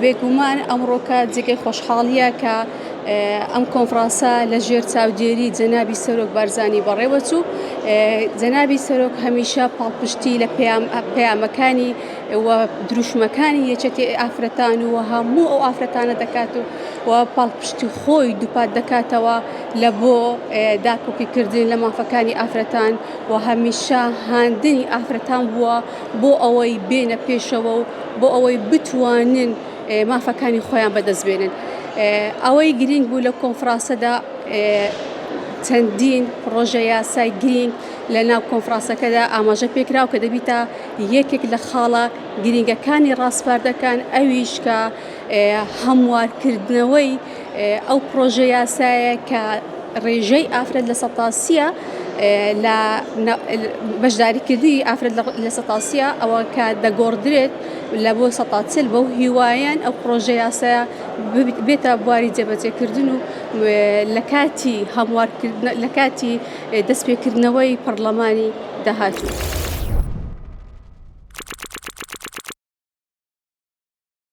بێگومان ئەمڕۆکە جێگەی خۆشحاڵییە کە ئەم کۆنفرانسە لە ژێر چاودێری جەنابی سەرۆک بارزانی بەڕێوەچوو. جەنابی سەرۆک هەمیشە پاڵپشتی لە پەیامەکانی و دروشمەکانی یەکێتی ئافرەتان و هەموو ئەو ئافرەتانە دەکات و پاڵپشتی خۆی دووپات دەکاتەوە لە بۆ داکۆکیکردن لە مافەکانی ئافرەتان و هەمیشە هاندنی ئافرەتان بووە بۆ ئەوەی بێنە پێشەوە و بۆ ئەوەی بتوانن مافەکانی خۆیان بەدەست بێنن. ئەوەی گرینگ بوو لە کۆنفرانسەدا چەندین پڕۆژە یاسای گرینگ لە ناو کۆنفرانسەکەدا ئاماژە پێکراو کە دەبیتە یەکێک لە خاڵە گرینگەکانی ڕاسپاردەکان ئەویش کە هەموارکردنەوەی ئەو پڕۆژە یاسایە کە ڕێژەی ئافرەت لە سەتا سیە لە بەشداریکردنی ئافرەت لە سەتا سیە ئەوە کە دەگۆڕدرێت لە بۆ سەتا چل بەو هیوایەن ئەو پڕۆژە یاسایە بێتە بواری جێبەجێکردن و لە کاتی هەموارکردن لە کاتی دەستپێکردنەوەی پەرلەمانی داهاتوو.